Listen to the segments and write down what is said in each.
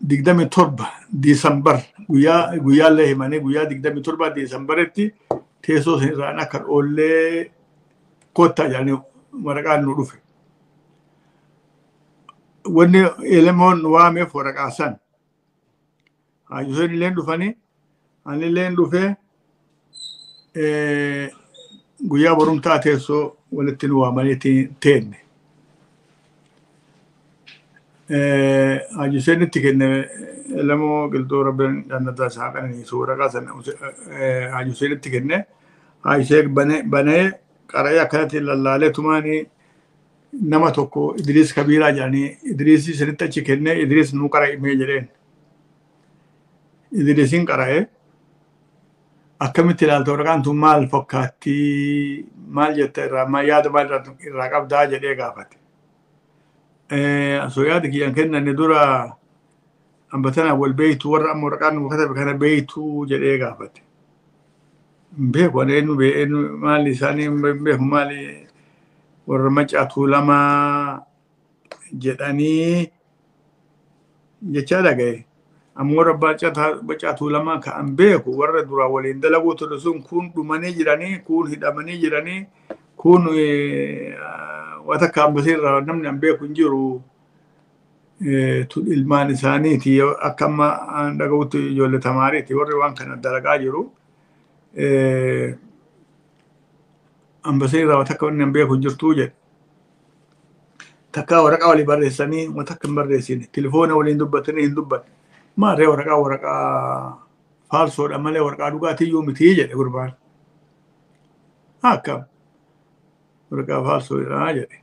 27 Diisambar guyyaallee himanii guyyaa 27 Diisambaritti teessoo irraan akka dhoollee kottaa jedhanii waraqaan nu dhufe. Wanni elemoon nu waameef waraqaa san. Hayyuseen illeen dhufanii anilleen dhufee guyyaa borumtaa teessoo walitti nu waamanii teenne. Hayyuseen itti kenne Elemoo Qilxuu Rabbiin jannataa isaa qananiisu waraqaa sana Hayyuseen itti kenne. Hayyuseen banee qara'ee akkanatti lallaalee tumaanii nama tokko Idriis Kabiiraa jedhanii Idriisii sanitti achi kennee Idriis nuu qara'imee jedheen. Idriisiin qara'ee akkamitti ilaalta waraqaan tun maal fakkaattii maal jetta irraa maal yaada maal irraa qabdaa jedhee gaafate. Osoo yaada kiyyaan kennanne dura ambatana wal beeytu warra amma waraqaan nu katabe kana beeytu jedhee gaafate. Beeku ani eenyu eenyu maali isaanii beeku maali warra Maccaa Tuulamaa jedhanii jechaa dhagaye. Ammoo warra Maccaa Tuulamaa ka'an beeku warra duraa waliin dalaguu ture sun kun dhumanii jiranii kun hidhamanii jiranii kun waan takka ambasii irraa namni an beeku hin jiru. Tun ilmaan isaaniiti akka amma dhaga'utti ijoollee tamaariiti warri waan kana dalagaa jiru. Ambasii irraa waan takka wanni an beeku hin jirtuu jedhe. Takkaa waraqaa walii barreessanii waan takka hin barreessine tilifoona waliin dubbatanii hin dubbanne. Maarree waraqaa waraqaa faalsoodha malee waraqaa dhugaatiyyuu mitii jedhe gurbaan. Akkam waraqaa faalsoodha jedhe.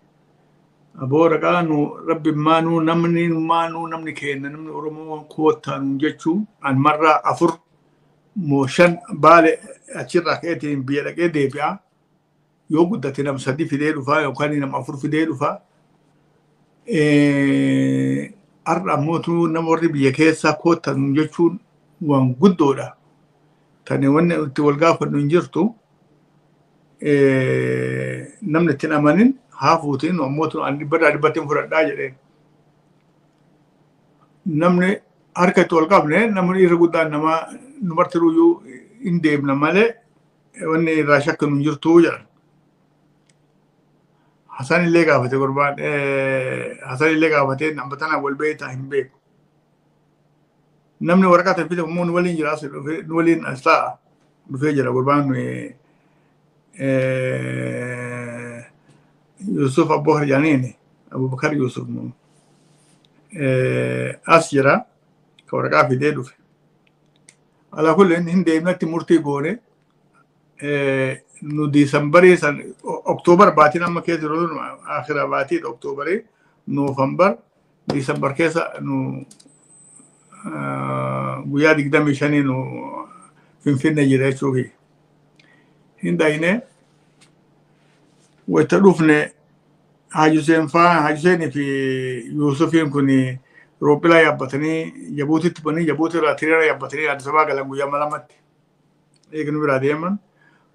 Aboo waraqaa nu rabbi maanuu namni maanuu namni kenna namni Oromoo koottaa nuun jechuu an marraa 4 moo 5 baale achirraa ka'eetiin biyya dhaqee deebi'a. Yoo guddate nam 3 fidee dhufaa yookaan nam 4 fidee dhufaa. Har'a ammoo nama warri biyya keessaa koottaa nuun jechuun waan guddoodha. Tani wanni itti wal gaafannu hin jirtu. Namni ittiin amanin haa fuutiin ammoo an dhibbarraa dhibbattiin fudhadhaa jedheen. Namni harka itti wal qabne namni irra guddaan nama numarti iyyuu hin deemna malee wanni irraa shakkinu hin jirtuu jedhan. Hasan illee gaafate gurbaan Hasan illee gaafatee nama tana wal beektaa hin beeku. Namni waraqaa ta'e fide immoo nu waliin jira as dhufee nu waliin as taa'a dhufee jira gurbaan Yusuf Abubakar jedhaniini Abubakar Yusuf as jira ka waraqaa fidee dhufe. Alaa kulli hin deemnatti murtii goone nu Diisambarii san Oktoobar baatiin amma keessa jiru sun akhira baatiidha Oktoobarii Noofambar Diisambar keessa nu guyyaa 25 nu Finfinnee jira jechuufi. Hin dhayne wayita dhufne Haajuseen faa Haajuseenii fi Yuusufiin kun roophilaa yaabbatanii Jabuutitti banii Jabuuti irraa tiriira yaabbatanii Addis Ababaa galan guyyaa lamatti. Eegnu biraa deeman.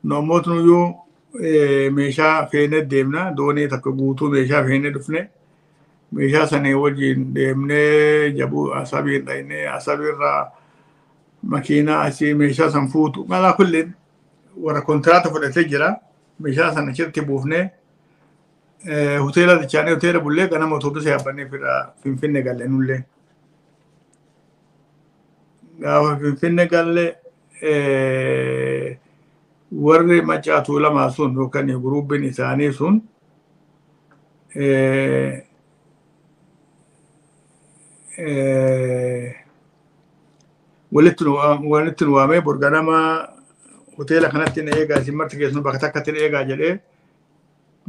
Nu ammoo nuyyuu meeshaa feenee deemna doonii takka guutuu meeshaa feenee dhufne meeshaa sanii wajjin deemnee jabuu asabiin dhaynee asabiirraa makiinaa asii meeshaa san fuutu alaa kulliin warra kontiraata fudhatee jira meeshaa sana achitti buufnee hoteela dichaanee hoteela bullee ganama otoobisa yaabbannee Finfinne galle nullee. Gaafa Finfinne galle warri Maccaa Tuulamaa sun yookaan guruubiin isaanii sun walitti nu waamee borganama hoteela kanatti na eegaa isin marti keessanuu bakka takkatti na eegaa jedhee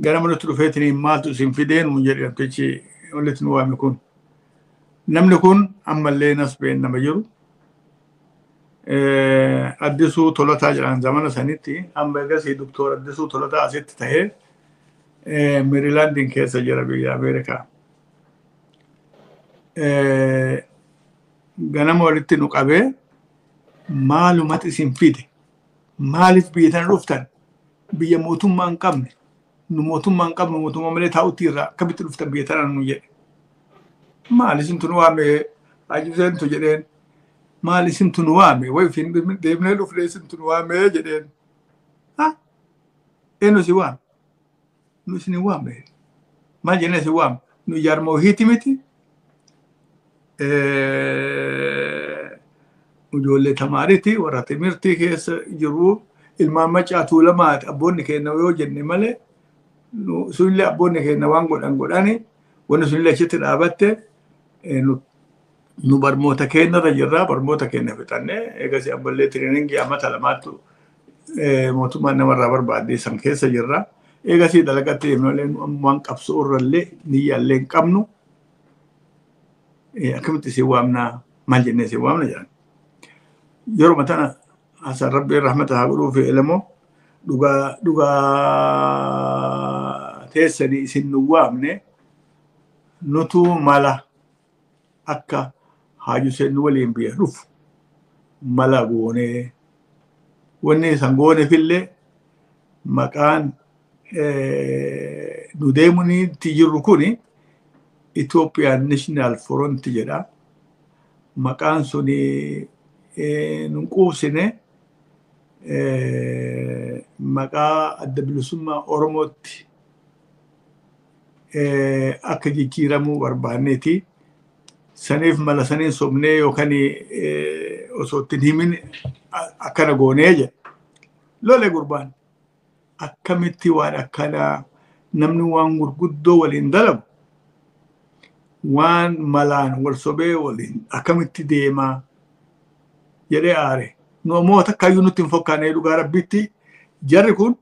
ganama nutti dhufeetiin maaltu isin fidee nuun jedhe namtichi walitti nu waame kun. Namni kun ammallee nasbeen nama jiru. Addisuu Tolataa jedhan zamana sanitti amma egasii Doktor Addisuu Tolataa asitti tahee Meerilaandiin keessa jira biyya Ameerikaa. Ganama walitti nu qabee, "Maalumatti isin fide? Maaliif biyya tana dhuftan? Biyya mootummaa hin qabne, nu mootummaa hin qabnu, mootummaa malee taa'utti irraa akkamitti dhuftan biyya tana?" nu jedhe. "Maal isintu nu waame, Haji Huseentu?" jedheen. "Maal isintu nu waame? Wayi ofiin deemnee dhufne, isintu nu waame," jedheen. "Ha, eenyu si waame? Nu isin hin waamne. Maal jennee si waame? Nu ijaarma ofiiti miti. Ijoollee tamaariiti, warra timirtii keessa jiru, ilmaan Macaa Tuulamaati abboonni keenya yoo jenne malee, sunillee abboonni keenya waan godhan godhani, wanni sunillee achitti dhaabatte. Nu barmoota keenyarra jirra, barmoota keenya fixannee eegas ammallee training amata lamaattu mootummaan namarraa barbaadde, san keessa jirra. Eegasii dalagatti deemnu malee waan qabsoo irrallee niyyaallee hin qabnu. Akkamitti isin waamnaa? Maal jennee isin waamna?" jedhan. Yeroo tana Hasan, Rabbiin rahmata haa godhuu fi elemoo, "Dhugaa dhugaa teessanii, isin nu waamne, nutu mala akka Haji Hussein nu waliin biyya dhufu mala goonee, wanni isan gooneefillee maqaan nu deemuniitti jirru kuni Ethiopian National Front jedha. Maqaan suni nun quubsine, maqaa Adda Bilisummaa Oromootti akka jijjiiramuu barbaanneeti. Saniif mala saniin sobnee yookaan osoo ittiin himin akkana goonee," jedhe. Lole gurbaan. Akkamitti waan akkanaa, namni waan gurguddoo waliin dalagu waan malaan wal sobee waliin akkamitti deemaa jedhee aare. Nu ammoo takkayyuu nutti hin fokkaanee, dhugaa Rabbitti jarri kun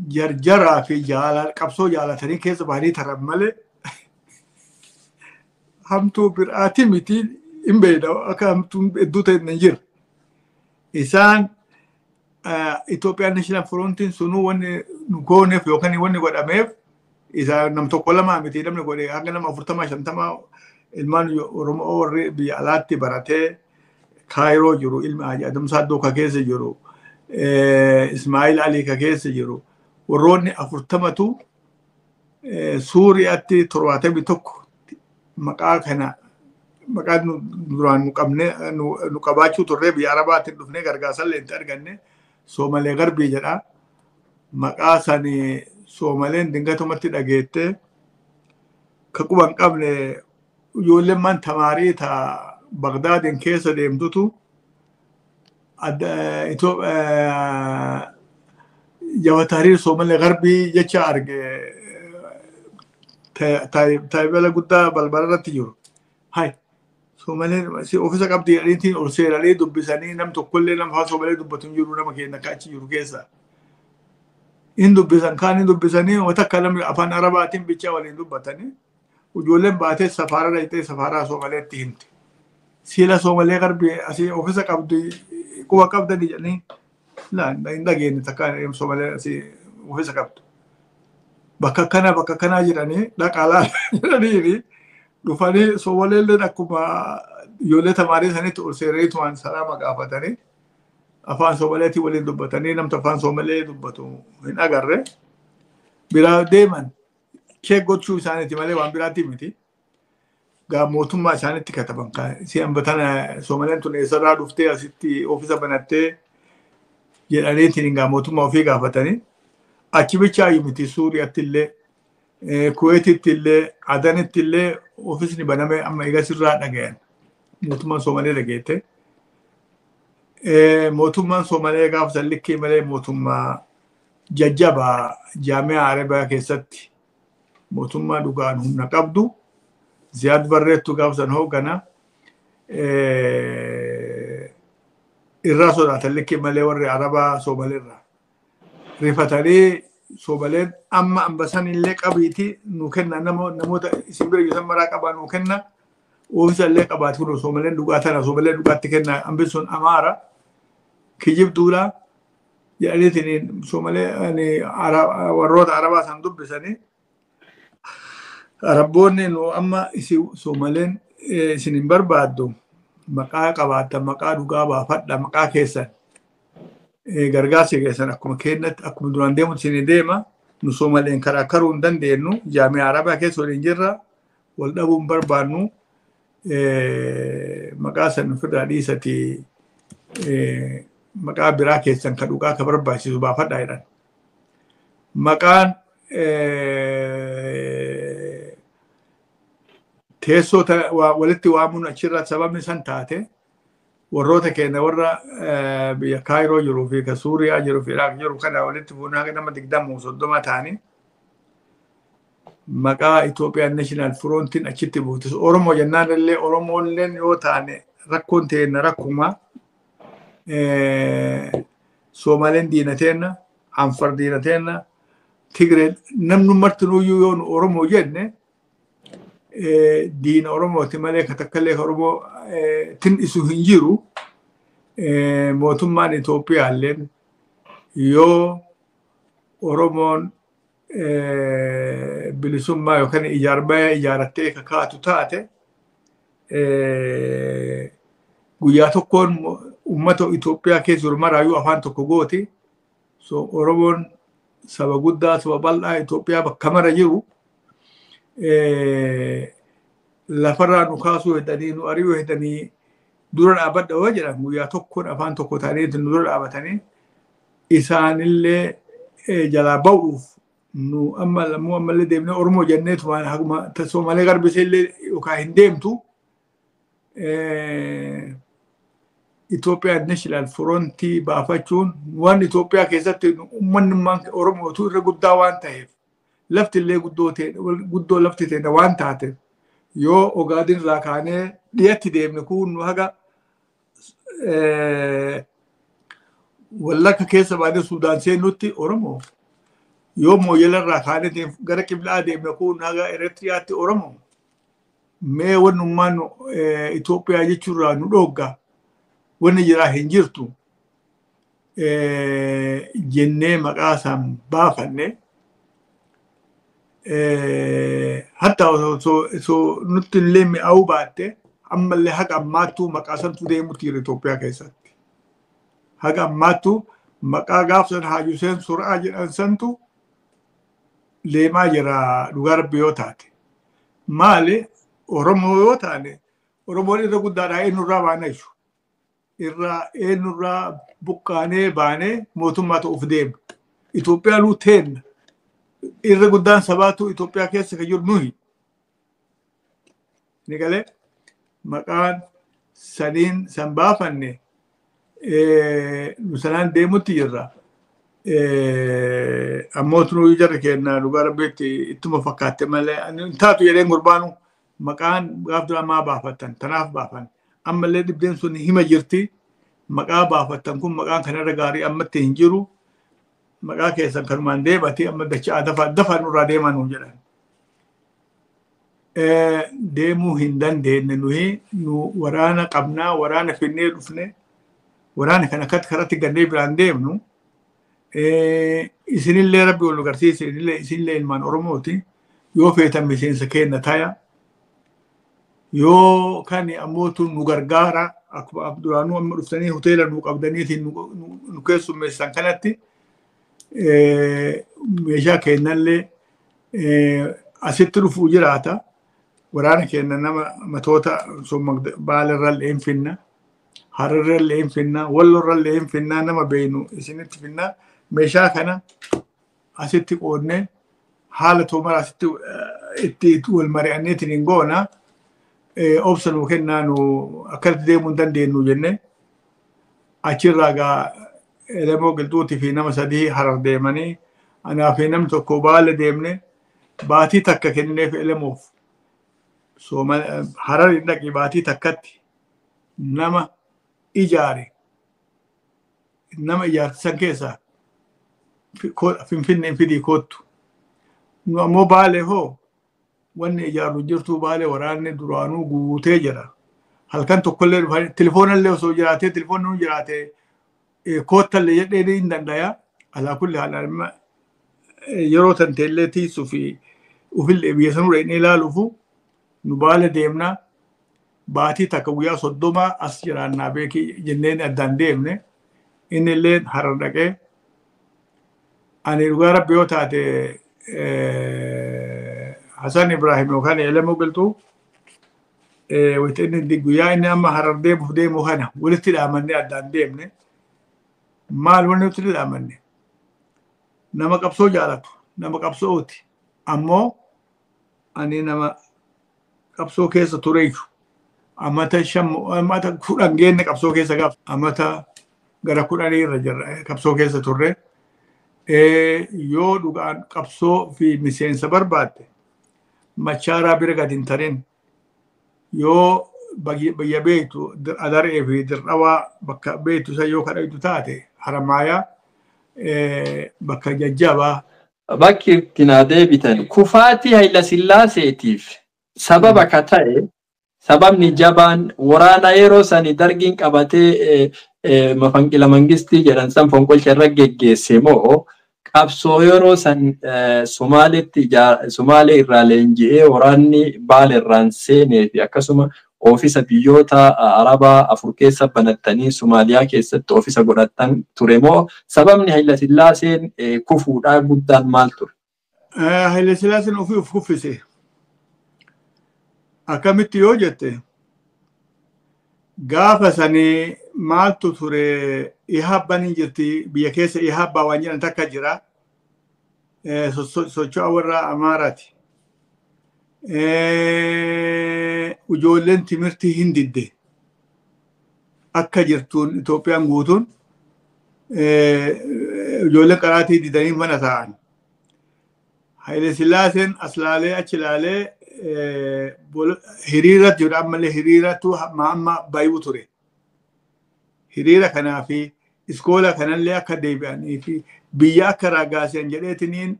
jarjaraa fi qabsoo jaalatanii keessa bahanii taran malee hamtuu biraati miti, hin beekna, akka hamtuun hedduu ta'e hin jirre. Isaan Itoophiyaan National Frontiin sunuu wanni nu gooneef yookaan wanni godhameef, isa nam tokko lamaa miti namni godhe, hanga nama 40 50 ilmaan Oromoo warri biyya alaatti baratee Kaayiroo jiru, ilma Haji Adamsaa Addoo ka keessa jiru, Ismaa'il Alii ka keessa jiru, warroonni 40tu Suuriyaatti 71 maqaa kana, maqaa duraan nu qabne nu qabaachuu turre, biyya Arabaatiin dhufnee gargaarsa illee itti arganne, Soomalee Garbii jedha. Maqaa sani Soomaleen dingatumatti dhageette, ka quba hin qabne ijoolleen man tamaarii ta Bagdaadin keessa deemtutu Jabha Tahriir Soomalee Garbii jecha arge, taayibala guddaa balbala irratti jiru. Hai, Soomaleen si ofisa qabdi jedhaniitiin ol seenanii dubbisanii, nam tokkollee nama afaan Soomalee dubbatu hin jiru nama keenya akka achi jiru keessa. In dubbisan, kaan hin dubbisanii, wanta akka namni afaan Arabaatiin bichaa waliin dubbatanii, ijoolleen baatee safaara dhaqxee safaaraa Soomaleetti himte. "Siila Soomalee Garbii asii ofisa qabdi quba qabdanii?" jedhanii. "Laa, hin dhageenye takka Soomalee asii ofisa qabdu. Bakka akkanaa bakka akkanaa jedhanii, dhaqaa laala," jedhanii dhufanii, Soomaleelleen akkuma ijoollee tamaarii sanitti ol seenanii tumaan salaama gaafatanii afaan Soomaleetiin waliin dubbatanii, namta afaan Soomalee dubbatu hin agarre. Biraa deeman, check gochuu isaaniiti malee waan biraatti miti. Gaa mootummaa isaanitti kataban, si ambatana Soomaleen tun eessarraa dhuftee asitti oofisa banattee jedhaniitiin gaa mootummaa ofii gaafatanii, achi bichaa miti, Suuriyaatti illee, Kuweetitti illee, Adanitti illee oofisni banamee amma egaa sirraa dhagayan, mootummaan Soomalee dhageette. Mootummaan Soomalee gaafa san likkii malee mootummaa jajjabaa, jaamiyaa Arabiyaa keessatti mootummaa dhugaan humna qabdu, Ziyaad Barreettu gaafa san hooggana. Irraa sodaatan likkii malee warri Arabaa Soomaleerraa. Rifatanii, "Soomaleen amma ambasan illee qabiiti nu kenna, namoota isin bira jiran maraa qabaa nu kenna, oofisa illee qabaati, kun Soomaleen dhugaa tana, Soomaleen dhugaatti kenna, ambi sun Amaara kijibduudha." Jedhaniitiin Soomalee warroota Arabaa san dubbisanii, Arabboonni nu amma Soomaleen isin hin barbaaddu, maqaa qabaattan maqaa dhugaa baafadha, maqaa keessan gargaarsi keessan akkuma kennatti akkuma duraan deemutti isin deema. Nu Soomaleen karaa karuu hin dandeenyu, jaami'a Arabaa keessa waliin jirra, wal dhabuu hin barbaannu, maqaa san ofirraa dhiisati maqaa biraa keessan ka dhugaa ka barbaachisu baafadhaa jedhan. Maqaan teessoo walitti waamuun achirraa sababni san taate, warroota keenya warra biyya Kaayiroo jiruu fi ka Suuriyaa jiruu fi Iraaq jiru kana walitti fuunee haga nama 20 30 ta'anii maqaa Itoophiyaan National Frontiin achitti buute. Oromoo jennaan illee Oromoon yoo taane rakkoon teenna rakkuma. Soomaleen diina teenna, Anfar diina teenna, Tigree namni martinuyyuu yoo nu Oromoo jenne diina Oromooti malee ka takkallee ka Oromoo tin'isu hin jiru. Mootummaan Itoophiyaalleen yoo Oromoon bilisummaa yookaan ijaarmaya ijaarattee kakaatu taate, guyyaa tokkoon uummata Itoophiyaa keessa jiru maraayyuu afaan tokko gooti. So Oromoon saba guddaa, saba bal'aa Itoophiyaa bakka mara jiru, lafarraa nu kaasuu hedanii nu ari'uu hedanii dura dhaabbadha yoo jedhan, guyyaa tokkoon afaan tokko ta'anii nu dura dhaabatanii isaanillee jalaa ba'uuf nu amma lammuu ammallee deemnee Oromoo jenneetu haguma Soomalee garbisee illee yookaan hin deemtu. Itoophiyaan National Frontii baafachuun waan Itoophiyaa keessatti uummanni Oromootu irra guddaa waan ta'eef, lafti illee guddoo lafti ta'e waan taateef, yoo Ogaadin irraa kaanee dhiyatti deemne kun nu haga Wallakka keessa baanee Suudaan seennutti Oromoo, yoo Mooyyala irraa kaanee gara Qiblaa deemne kun haga Eritiriyaatti Oromoo, mee wannummaan Itoophiyaa jechuurraa nu dhoogga wanni jiraa hin jirtu jennee maqaa isaan baafanne. Hatta osoo nutti illee mi'aawuu baatte, ammallee haga ammaattuu maqaa santu deemutti jira Itoophiyaa keessatti. Haga ammaattuu maqaa gaafsan Haaji Huseen Sur'aa jedhan santu deemaa jira dhugaa Rabbi yoo taate. Maali, Oromoo yoo taane Oromoon irra guddaadhaa, eenyurraa baana jechuudha. Irraa eenyurraa buqqaanee baanee mootummaa ta'uuf deema? Itoophiyaanuu teenna. Irra guddaan sabaatu Itoophiyaa keessa kan jiru nuyi. Ni galee maqaan saniin san baafanne nu sanaan deemutti jirra. Ammoo tunuu jarri keenya dhugaa Rabbiitti ittuma fakkaatte malee hin taatu jedheen gurbaanu maqaan gaaf dura maa baafattan tanaaf baafan. Ammallee dhibdeen sun hima jirti. Maqaa baafattan kun maqaan kanarra gaarii ammatti hin jiru. Maqaa keessan kanumaan deemati amma dachaa dafa dafa nurraa deemaa nuun jedhan. Deemuu hin dandeenye, nuyi nu waraana qabnaa, waraana finnee dhufne, waraana kana akkatti karatti gannee biraan deemnu. Isinillee Rabbi wal agarsiise, isinillee ilmaan Oromooti, yoo feetan miseensa kenna taya, yoo kan ammootu nu gargaara, akkuma duraanuu amma dhuftanii hoteela nu qabdaniitiin nu keessummeessan kanatti meeshaa kennallee asitti dhufuu jiraata. Waraana keenya nama matoota Baalerra illee hin finna, Hararra illee hin finna, Wallorra illee hin finna, nama beeynu isinitti finna. Meeshaa kana asitti qoodnee haala toomara asitti itti wal mari'anneetiin hin goona. Obsa nuu kennaa, nu akkatti deemuu hin dandeenyu jenne. Achirraa gaa Elemoo Qilxuutii fi nama sadii Harar deemanii, anaa fi namni tokko Baale deemne. Baatii takka kennineef Elemoof. Harar hin dhaqi, baatii takkatti nama ijaare. Nama ijaarsisan keessaa Finfinneen fidii koottu. Nu ammoo Baalee hoo wanni ijaarru jirtu, Baalee waraanni duraanuu guutee jira. Halkan tokkollee dhufanii telefoonallee osoo jiraatee, telefoonni nu jiraatee Koottallee jedhee hin danda'a. Alaa kulli haala yeroo tan teellee tiisuu fi ufillee biyya sanuu dhaqnee ilaaluufu nu baala deemna. Baatii takka guyyaa 30 as jiraannaa beekii jenneen addaan deemne. Inni illee Harar dhaqee ani dhugaa rabbi yoo taate Hasan Ibrahim yookaan Elemoo Qilxuu wayita inni guyyaa inni amma Harar deemuuf deemu kana walitti dhaamannee addaan deemne. Maal wanni nuti dhaamanne? Nama qabsoo jaalatu, nama qabsooti. Ammoo ani nama qabsoo keessa tureeyyu amata 5, amata 10 geenne qabsoo keessa gaaf amata gara 10 irra jirra qabsoo keessa turre. Yoo dhugaan qabsoo fi miseensa barbaadde machaaraa bira gad hin tarin. Yoo biyya beektu Adaree fi Dirqawaa bakka beektu san yoo kadhaytu taate Haramaayaa bakka jajjabaa. Bakki itti naa deebitan kufaatii Hayila Sillaaseetiif sababa ka ta'e sababni jabaan waraana yeroo sani dargiin qabatee mafanqila mangistii jedhan san fonqolcha irra geggeesse moo qabsoo yeroo san Somaaleetti Somaalee irraa leenji'ee waraanni Baale irraan seenee fi akkasuma oofisa biyyoota Arabaa 4 keessa banattanii Somaaliyaa keessatti oofisa godhattan ture moo sababni Hayila Sillaaseen kufuudhaa guddaan maal ture? Hayila Sillaaseen ofii of kuffise. Akkamitti yoo jette gaafa sanii maaltu ture? Ihaabban hin jirti biyya keessa, ihaabbaa waan jedhan takka jira. Socho'a warra Amaaraati. Ijoolleen timirtii hin didde. Akka jirtuun Itoophiyaan guutuun ijoolleen qaraatii didanii mana taa'an. Haile Sillaaseen as laalee achi laalee hiriira jiru ammallee hiriiratu amma baay'uu ture. Hiriira kanaa fi iskoola kanallee akka deebi'anii fi biyya akka raggaasisan jedheetiniin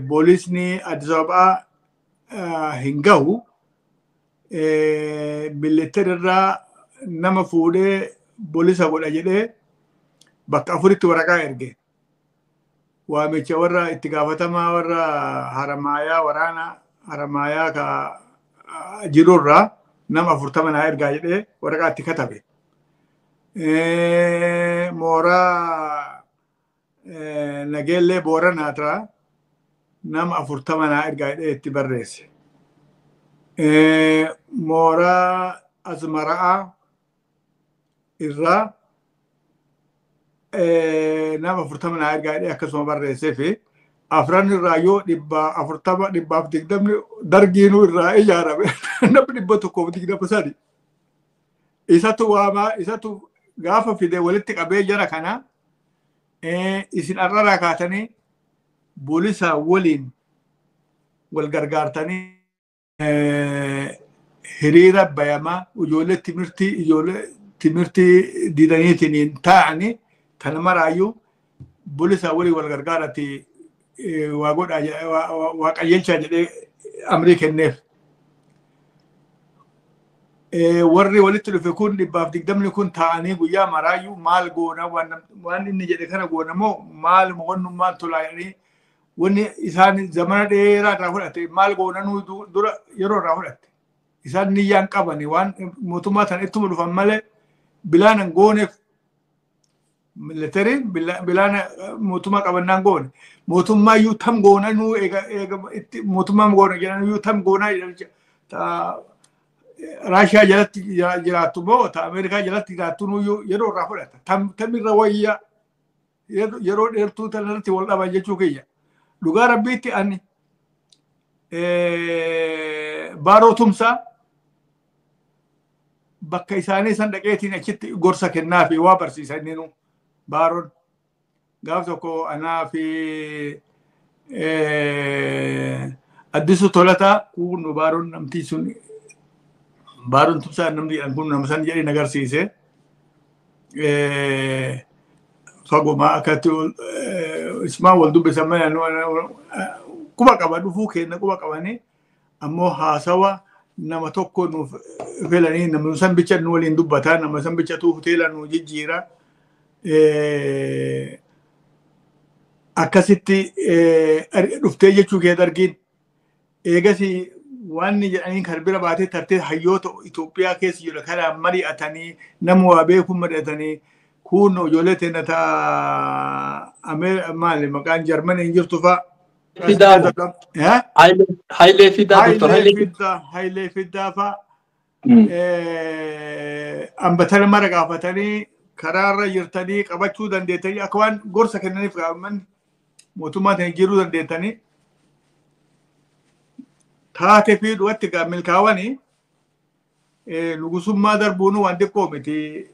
poolisni Addis Ababaa hin gahu militari irraa nama fuudhee poolisa godha jedhee bakka afuritti waraqaa erge. Waamicha warra itti gaafatamaa warra Haramaayaa waraana Haramaayaa ka jirurraa nama 40 naa ergaa jedhee waraqaa itti katabe. Mooraa Nageellee Booranaatirraa nama 40 naa ergaa jedhee itti barreesse. Mooraa Azmaraa irraa nama 40 naa ergaa jedhee akkasuma barreessee fi afran irraa yoo 140 120 dargiinuu irraa ijaarame namni 120 sadi. Isatu waamaa isatu gaafa fide walitti qabee jara kana isin arraraa kaatanii boolisaa waliin wal gargaartanii hiriira bayamaa ijoollee timirtii ijoollee timirtii didaniitiin taa'anii tana maraayyuu boolisaa waliin wal gargaarati waa godhaa waa qajeelchaa jedhee amrii kenneef. Warri walitti dhufe kun 120 kun taa'anii guyyaa maraayyuu maal goona waan inni jedhe kana goona moo maal wannummaan tolaa jedhanii wanni isaan zamana dheeraa irraa fudhate maal goona nuu dura yeroo irraa fudhatte. Isaan niyyaan qabani waan mootummaa sana ittuma dhufan malee bilaanan gooneef militariin bilaana mootummaa qabannaan goone. Mootummaa iyyuu tam goona nuu eega itti mootummaa goona jedhan iyyuu tam goonaa jedhan Raashiyaa jalatti jiraattu moo ta Ameerikaa jalatti jiraattu nuyyuu yeroo irraa fudhata. Tamirra wayya yeroo dheertuu tanarratti wal dhaban jechuu kiyya. Dhugaa rabbiitti ani Baaroo Tumsaa bakka isaanii san dhaqeetiin achitti gorsa kennaa fi waa barsiisa inni nu baaroon. Gaaf tokko anaa fi Addisu Tolataa kun nu baaroon namtii sun Baaroon Tumsaa namni jedhan kun nama san jedhee agarsiise. Fagomaa akkatti ismaan wal dubbisan mana quba qaba dhufuu kenna quba qabanii ammoo haasawa nama tokko nuuf filanii nama san bicha nu waliin dubbataa nama san bicha hoteela nu jijjiira. Akkasitti dhuftee jechuu kee Dargiin. Eegas waan jedhanii kan bira baatee tartee hayyoota Itoophiyaa keessa jiru kanaan mari'atanii, nama waa beekuun mari'atanii, kun ijoollee teenya ta'a maali maqaan Jarmanii hin jirtu fa'a. Fidaa. Hayilee Fidaa, Doktor Hayilee Fidaa. Hayilee Fidaa fa'a. Ambatana mara gaafatanii karaarra jirtanii qabachuu dandeettanii akka waan gorsa kennaniif gaafaman mootummaa ta'e jiruu dandeettanii taate fi du'atti milkaawanii nugusummaa darbuun waan xiqqoo miti.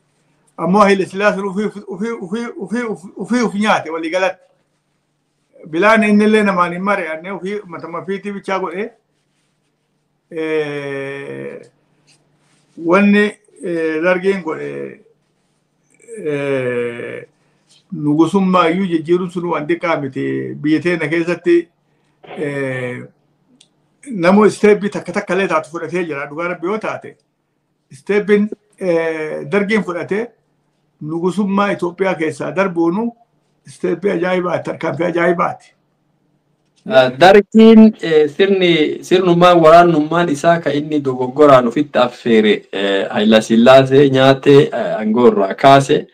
Ammoo Haile Sillaaseen ofii uf nyaate walii galatti. Bilaan inni illee namaan hin mari'anne, ofii matama fiitii bichaa godhee wanni Dargiin godhe nugusummaa iyyuu jijjiiruun sun waan xiqqaa miti. Biyya teenya keessatti namoo step takka takka illee taatu fudhatee jira. Dhugaa Rabbi yoo taate, step-iin Dargiin fudhatee nugusummaa Itoophiyaa keessaa darbuunu step ajaa'ibaati, tarkaanfii ajaa'ibaati. Dargiin sirni sirnummaan waraannummaan isaa kan inni dogoggoraan ofitti affeere Hayilasillaasee nyaatee aangoo irraa kaase.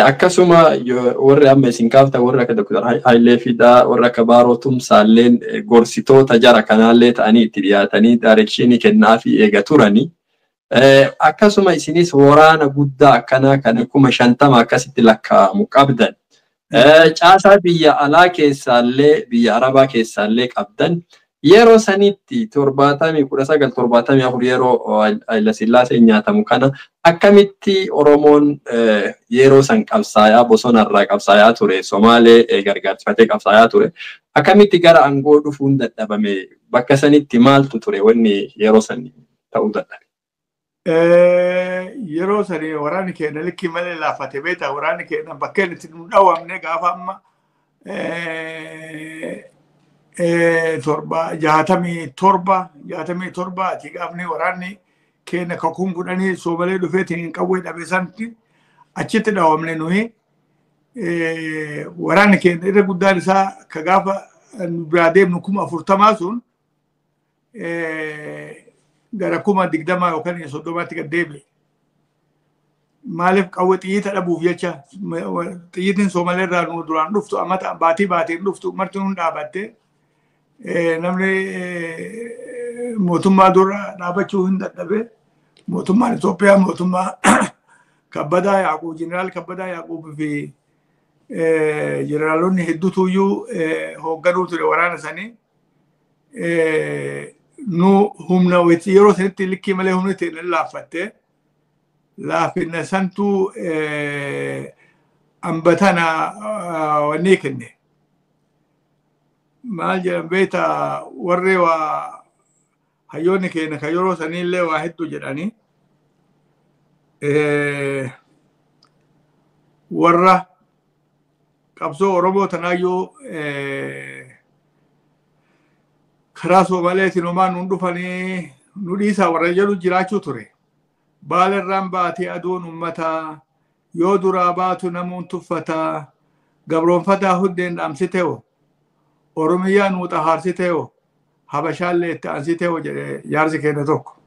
Akkasuma warri amma isin kaaftan, warri akka Dr. Hayilee Fidaa, warri akka Baaroo Tumsaalleen gorsitoota jara kanaallee ta'anii itti dhiyaatanii direction kennaafii eega turani. Akkasuma isinis waraana guddaa akkanaa kana 50,000 akkasitti lakkaa'amu qabdan. Caasaa biyya alaa keessaallee, biyya Arabaa keessaallee qabdan. Yeroo sanitti 1974 yeroo Hayilasillaaseen nyaatamu kana akkamitti Oromoon yeroo san qabsaayaa bosonarraa qabsaayaa ture, Somaalee gargaarsifatee qabsaayaa ture, akkamitti gara aangoo dhufuun dadhabame? Bakka sanitti maaltu ture wanni yeroo san ta'uu dadhabe? Yeroo sani waraanni keenya likkii malee laafate beektaa. Waraanni keenya bakka inni itti nu dhawamne gaafa amma 67 67 ati gaafni waraanni keenya kakuun 10 Soomalee dhufeetiin qawwee dhabe sanatti achitti dhawamne. Nuyi waraanni keenya irra guddaan isaa ka gaafa nu biraa deemnu 40,000 sun gara 20,000 yookaan 30tti gad deebi'e. Maaliif? Qawwee xiyyiita dhabuuf jecha. Xiyyiitiin Soomalee irraa nu duraan dhuftu amma baatii baatiin dhuftu marti nuun dhaabatte. Namni mootummaa dura dhaabachuu hin dadhabe. Mootummaan Itoophiyaa mootummaa Kabbadaa Yaaqub, Jeneraal Kabbadaa Yaaqub fi jeneraalonni hedduutu iyyuu hoogganuu ture waraana sanii. Nu humna yeroo sanitti likkii malee humni ta'e laaffatte. Laafinna santuu ambatana wanni kenne. Maal jedhan beektaa, warri waa hayyoonni keenya kan yeroo saniillee waa hedduu jedhanii, warra qabsoo Oromoo tanaayyuu karaa Soomaleetiin homaa nuun dhufanii nu dhiisaa warra jedhu jiraachuu ture. Baala irraan baatee aduun uummataa yoo duraa baatu namuun tuffataa, gabroonfataa hundeen dhaamsiteewo, Oromiyaa nuu xahaarsiteewo, Habashaallee itti aansiteewo jedhe jaarsi keenya tokko.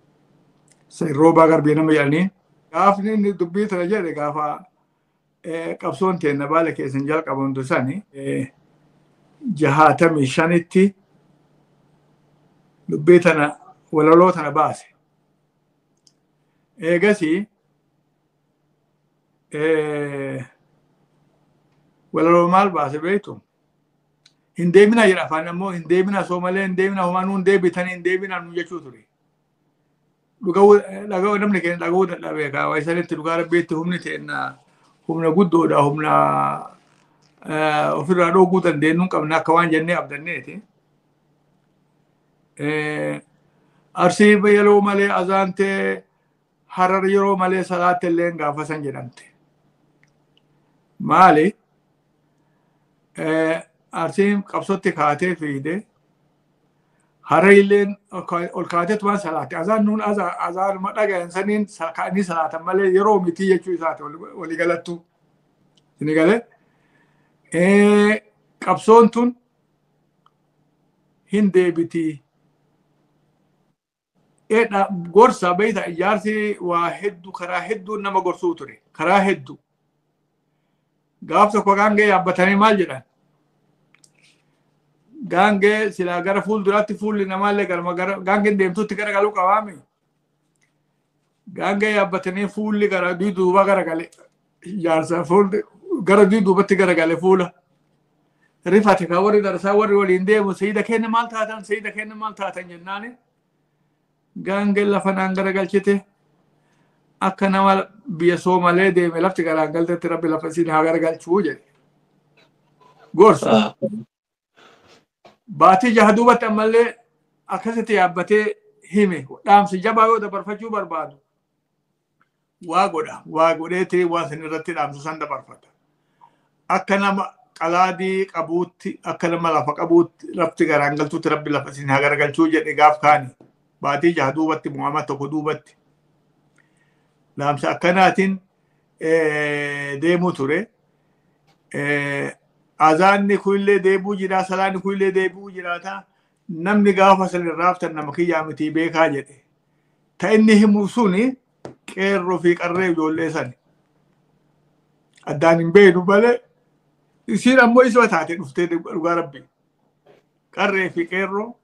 Roobaa Garbii nama jedhanii. Gaafni inni dubbii tana jedhe gaafa qabsoon teenna Baala keessan jalqabamtu sani 65tti dubbii tana walaloo tana baase. Eegasii walaloo maal baase beektu? Hin deemina jedha afaan ammoo, hin deemina Soomalee, hin deemina, homaa nuun deebitanii hin deemina nu jechuu ture. Dhaga'uu namni keenya dhaga'uu dadhabee kaawaa isanitti. Dhugaa Rabbiitti humni teenna humna guddoodha, humna ofirraa dhooguu dandeenyu hin qabna akka waan jennee abdanneeti. Arsii yeroo malee azaantee, Harar yeroo malee salaatte illee gaafa san jedhamte. Maali? Arsiin qabsootti kaatee fiide. Harar illeen ol kaateetu waan salaatte. Azaan nuun azaanuma dhagayan saniin ka'anii salaatan malee yeroo mitii jechuu isaati walii galattu. Inni galee qabsoon tun hin deebitii. Gorsa beeyta ijaarsi waa hedduu karaa hedduu nama gorsuu ture. Karaa hedduu. Gaaf tokko gaangee yaabbatanii maal jedhan? Gaangee silaa gara fuulduraatti fuulli namaallee garma gara gaangeen deemtutti gara galuu qabaami. Gaangee yaabbatanii fuulli gara duuba gara gale. Ijaarsa fuulli gara duubatti gara gale fuula. Rifate ka warri darasaa warri waliin deemu sayida kenna maal taatan sayida kenna maal taatan jennaani. Gaangeen lafa naan garagalchite akka nama biyya Soomalee deeme lafti garaan galtetti rabbi lafa isin haa garagalchuu jedhe. Gorsa. Baatii jaha duubatti ammallee akkasitti yaabbatee hime dhaamsi jabaa yoo dabarfachuu barbaadu waa godha waa godheeti waa sin irratti dhaamsa san dabarfata. Akka nama qalaadii qabuutti akka nama lafa qabuutti lafti garaan galtuutti rabbi lafa isin haa garagalchuu jedhe gaaf kaani. Baatii jaha duubatti mo'ama tokko duubatti. Dhaamsa akkanaatiin deemuu ture. Azaanni kunillee deebuu jira, salaanni kunillee deebuu jiraata. Namni gaafa san irraaftan nama kiyyaa miti beekaa jedhe. Ta inni himu suni qeerroo fi qarree ijoollee sani. Addaan hin beeknu malee isiin ammoo isuma taate dhuftee dhugaa rabbi. Qarree fi qeerroo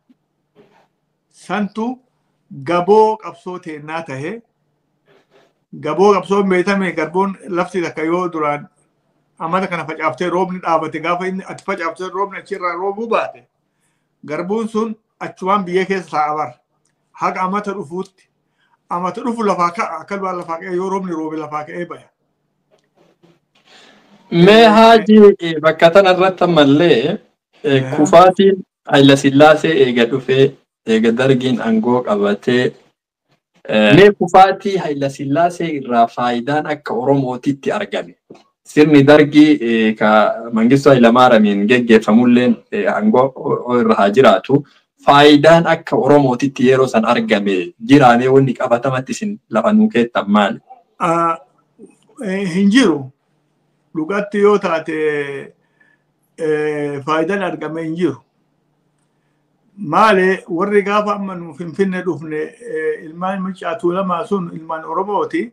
santu gaboo qabsoo teennaa tahee gaboo qabsoon beekame garboon lafti takka yoo duraan amata kana facaaftee roobni dhaabate gaafa inni ati facaaftee roobni achirraa roobuu baate garbuun sun achumaan biyya keessa taa'a bara haga amata dhufuutti amata dhufu lafaa ka'a akka duraan lafaa ka'ee yoo roobni roobe lafaa ka'ee baya. Mee Haaji bakka tanarratti ammallee kufaatiin Hayila Sillaasee eega dhufee eega dargiin aangoo qabatee mee kufaatii Hayila Sillaasee irraa faayidaan akka Oromootitti argame. Sirni dargii ka Mangistuu Hayilamaaramiin geggeeffamulleen aangoo irra haa jiraatu. Faayidaan akka Oromootitti yeroo san argame jiraamee wanni qabatamatti isin lafa nuu keettan maali? Hin jiru. Dhugatti yoo taate faayidaan argame hin jiru. Maali warri gaafa amma nu Finfinne dhufne ilmaan Maccaa Tuulamaa sun ilmaan Oromooti.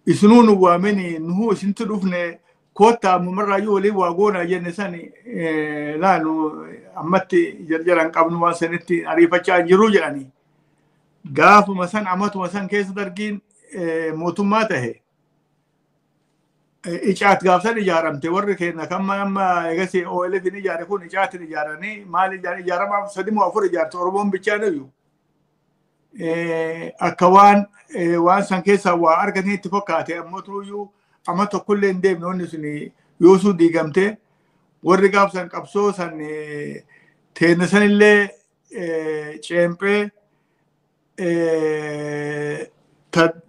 Isinuu nu waamini nuhu isintu dhufne koottaa ammumarraayyuu waliin waa goonaa jenne sani laanu ammatti jarjaran qabnu waan sanitti ariifachaa hin jirru jedhani. Gaafuma san amatuma san keessa dargiin mootummaa tahe. Icaat gaafsan ijaaramte warri keenya kan amma egas OLF ni ijaare kun icaatin ijaaranii maal ijaaramaaf sadi moo afur ijaarte Oromoon bichaan iyyuu. Akka waan waan san keessaa waa argatanii itti fakkaate ammoo turuyyuu amma tokkollee hin deemne wanni sun yoo sun diigamte warri gaafsan qabsoo san teenne sanillee ceemphee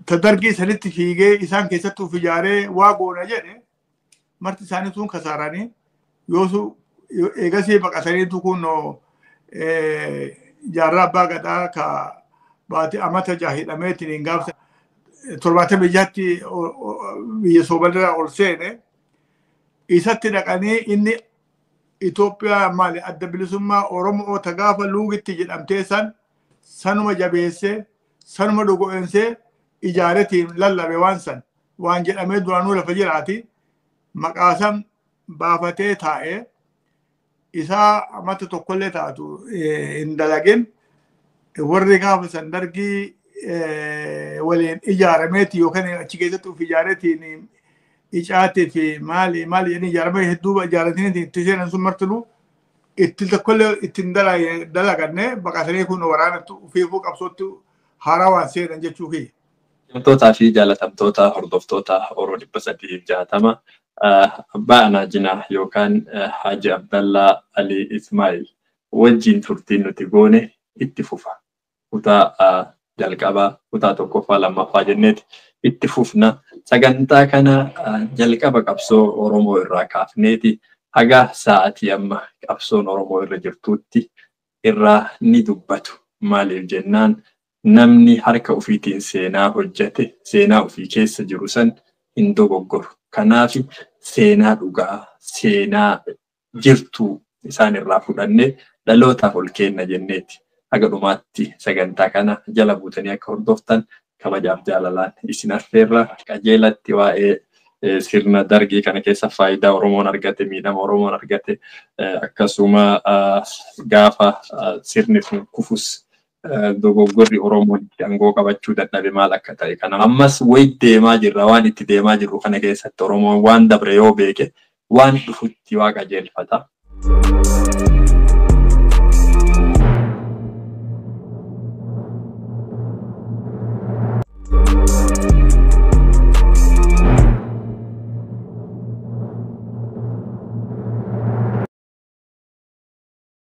ta dargii sanitti fiigee isaan keessatti uf ijaaree waa goona jedhe marti isaanii sun kasaaranii yoosu eegasii baqataniitu kun jaarraa abbaa gadaa ka baate amata jaha hidhameetiin hin gaafsa 76tti biyya Soomaliirraa ol seene isatti dhaqanii inni Itoophiyaa maali adda bilisummaa Oromoo ta gaafa luugitti jedhamtee san sanuma jabeessee sanuma dhugo'eensee ijaaretiin lallabe waan san waan jedhamee duraanuu lafa jiraati maqaa san baafatee taa'ee isaa amata tokkollee taatu hin dalagin warri gaafa san dargii waliin ijaarameeti yookaan achi keessatti uf ijaareetiin icaatii fi maali maali jedhanii ijaaramee hedduu ijaaratanii itti seenan sun martinuu itti tokkollee ittiin dalaganne baqatanii kun waraanatti ufiifuu qabsootti haaraa waan seenan jechuu kiyya. Kabajamtootaa fi jaalatamtoota hordoftoota Oromoo 360 Abbaa Anaajinaa yookaan Haaji Abdallaa Ali Ismaa'il wajjin turtiin nuti goone itti fufa. Kutaa jalqabaa kutaa tokkoffaa lammaffaa jenneeti itti fufna. Sagantaa kana jalqaba qabsoo Oromoo irraa kaafneeti haga sa'aatii amma qabsoon Oromoo irra jirtutti irraa ni dubbatu. Maaliif jennaan namni harka ofiitiin seenaa hojjete seenaa ofii keessa jiru san hin dogoggoru. Kanaaf seenaa dhugaa, seenaa jirtu isaan irraa fudhannee dhalootaaf ol kenna jenneeti. Haga dhumaatti sagantaa kana jala buutanii akka hordoftan kabajaaf jaalalaan isin affeerra. Qajeelatti waa'ee sirna Dargii kana keessa faayidaa Oromoon argate, miidhama Oromoon argate, akkasuma gaafa sirni sun kufus dogoggorri Oromoon itti aangoo qabachuu dadhabe maal akka ta'e kana ammas wayi deemaa jirra. Waan itti deemaa jirru kana keessatti Oromoon waan dabre yoo beeke waan dhufutti waa qajeelfata.